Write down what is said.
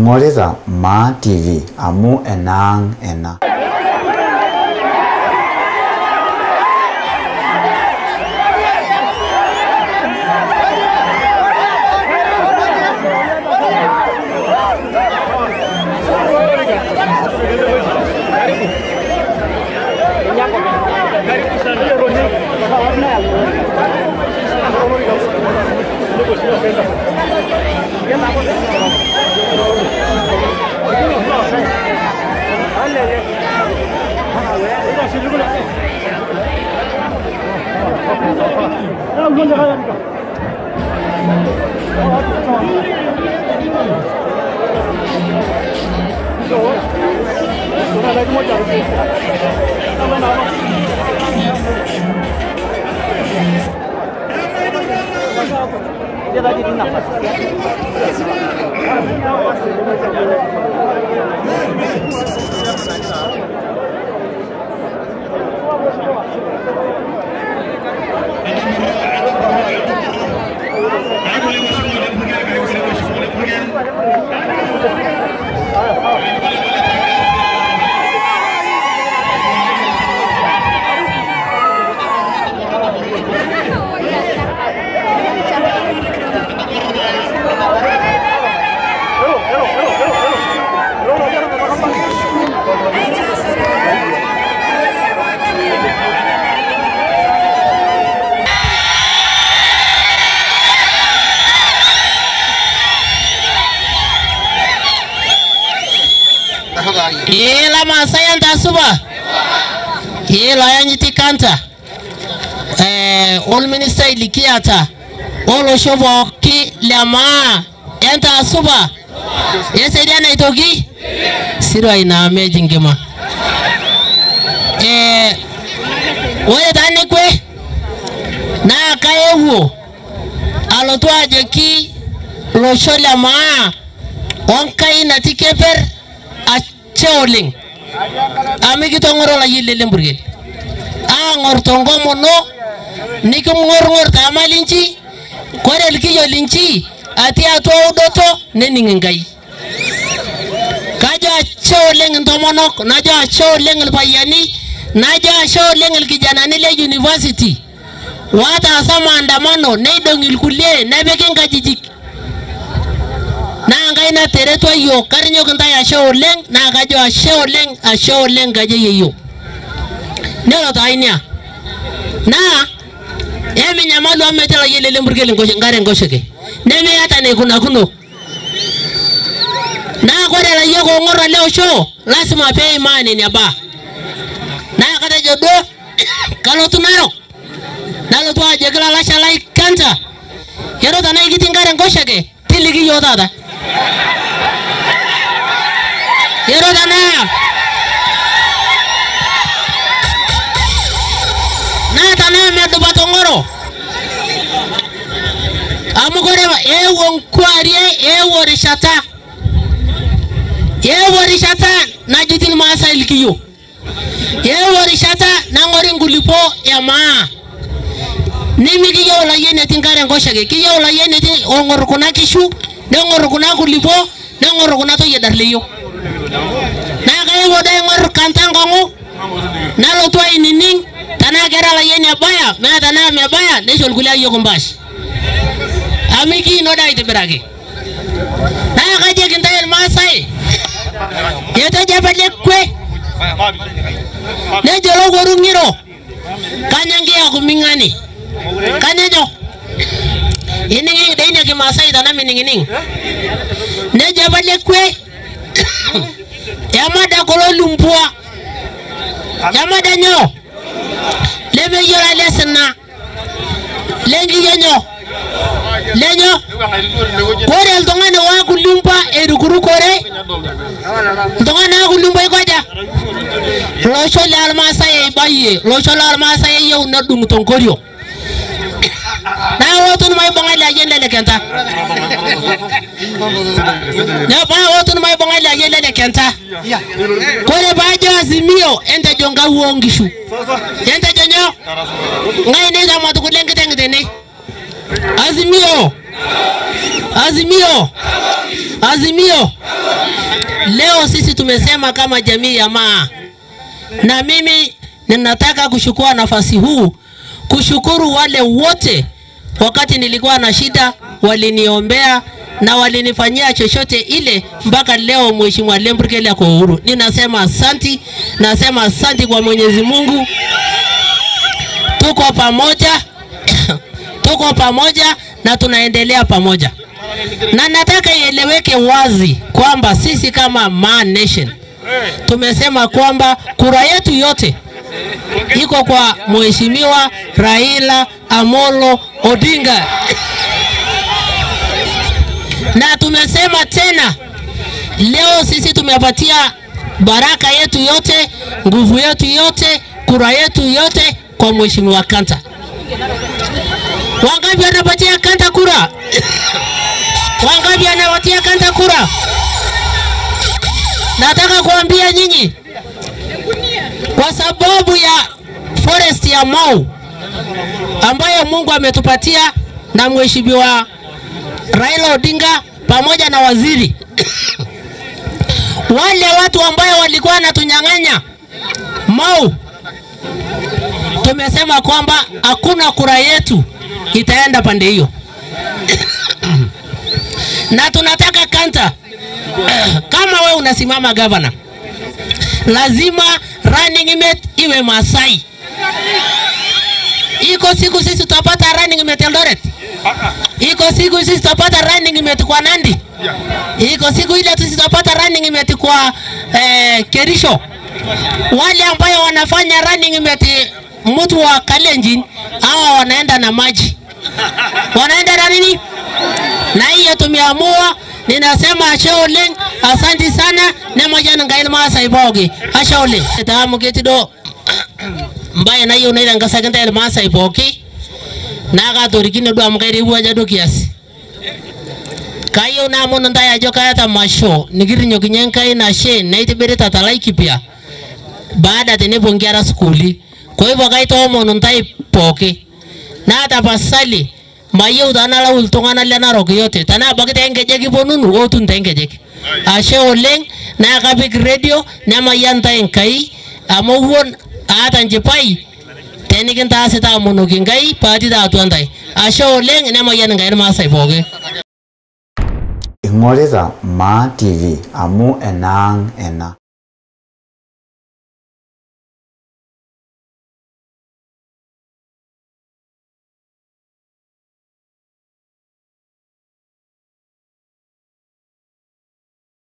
Ing'orita Maa TV amu enaang' ena. Ila masaya suba ila yanyiti kanta all minister ilikiata olosho pooki le maa enta suba eserian aitoki sirua ina ameji nkima. Ore taa nekwe naa kaewuo alotu ajoki losho le maa onkai natii Keper ashe oleng amu kitong'oro olayieni le Mpurkel aang'or tonkomono niking'orng'or taamali nchi kore ilkiyo linchi atii atua udoto nening Enkai. Kajo ashe oleng intomonok, najo ashe oleng ilpayiani, najo ashe oleng ilkijanani le university wataasa maandamano neidong'i ilkulie nepiki inkajijik. Naa Enkai nateretua yiok, karinyoki intae ashe oleng naa kajo ashe oleng, ashe oleng kajo yeyio. Nelo taa inia naa eminyamalu amu metii olayieni le Mpurkel nkare enkoshoke nemeeta enaikunakino. Naa kore layiok oong'or ele osho lazima pee eimaa nena baa. Naa katejo duo kalotu Narok nalotu ajoki lalashe lai Kanta ero tenaa ekitii nkare enkoshoke tiliki yiok taata. Ero tenaa naa tenaa medupa tong'oro amu kore eewuo nkuarie eewuo rishata najuti ilmaasai ilkiyo eewuo rishata nang'ori nkulipo e maa. Nimikiyieu olayieni etii nkare enkoshoke, kiyieu olayieni etii ong'or kuna kishu neng'or kuna kulipo neng'or kuna toyie darleyio. Naa kaewuo doi aing'or Kanta nkong'u nalotu ainining tenaa kera olayieni ebaya naa tenaa mebaya neisho ilkulie ayiok mpaash amu ekiino doi aitibiraki. Naa kajoki intae ilmaasai etejo apa lekwe nejo olowuaru ng'iro kanya nkiyaku ming'ani kanya nyoo ining'ing dei ina kimaasai tena mining'ining. Nejo apa lekwe emada kulo lumpua emada nyoo lemeyiolo ele sina lenkiyo nyoo lenyo. Kore oltung'ani waaku lumpa erukurukore oltung'ani waaku lumpa ikoja losho le Almaasai eibayie losho le Almaasai eyieu nedung' tonkorio. Naa otun maibung'a ile ayieni lele Kenta. Naa otun maibung'a ile ayieni lele Kenta. Kore paajo Azimio entejo nkau oonkishu entejo nyoo ng'ai neitamatu kule enkiteng' tene. Azimio, Azimio, Azimio. Leo sisi tumesema kama jamii ya Maa, na mimi ninataka kuchukua nafasi huu kushukuru wale wote wakati nilikuwa na shida waliniombea na walinifanyia chochote ile mpaka leo Mheshimiwa Lempurkel ako uhuru. Ninasema asanti, nasema asanti kwa Mwenyezi Mungu. Tuko pamoja, tuko pamoja na tunaendelea pamoja. Na nataka ieleweke wazi kwamba sisi kama Maa Nation tumesema kwamba kura yetu yote iko kwa Mheshimiwa Raila Amolo Odinga. Na tumesema tena leo sisi tumepatia baraka yetu yote, nguvu yetu yote, kura yetu yote kwa Mheshimiwa Kanta. Wangapi wanapatia Kanta kura? Wangapi wanapatia Kanta kura? Nataka kuambia nyinyi, kwa sababu ya forest ya Mau ambayo Mungu ametupatia na Mheshimiwa Raila Odinga pamoja na waziri wale watu ambayo walikuwa wanatunyang'anya Mau, tumesema kwamba hakuna kura yetu itaenda pande hiyo. Na tunataka Kanta, kama we unasimama governor, lazima running mate iwe Masai. Iko siku sisi tutapata running mate Eldoret. Iko siku sisi tutapata running mate kwa Nandi. Iko siku ile sisi tutapata running mate kwa Kerisho. Wale ambayo wanafanya running mate mtu wa Kalenjin, hawa wanaenda na maji. Wanaenda na nini? Na hiyo tumeamua. Ninasema ashe oleng, asanti sana, nemajan ngai Maasai pooki. Ashe oleng. Taamu ketido mbaye na hiyo naila ngasake ntai Maasai pooki. Na katorikine duo amu kairewuaja duo kiasi. Kayieu naamunu ntae ajo kaata masho nikirinyokinye Enkai nashe naitibirita Talaikipia baada tenepuo nkera sukuuli. Kwa hivyo kaitoomonu ntae pooki. Naa tapasali mayieu taa nalau iltung'anak le Narok yote. Tenaa ebaiki toonkejek iponunu ootun toonkejek. Ashe oleng, naa kapik radio nemayian ntae Enkai amu ewuon aata nchipai tenikintaasita aomonoki Enkai paatita atua ntae. Ashe oleng, nemayian Enkai Irmaasai pooki. Ing'orita Maa TV amu enaang' ena.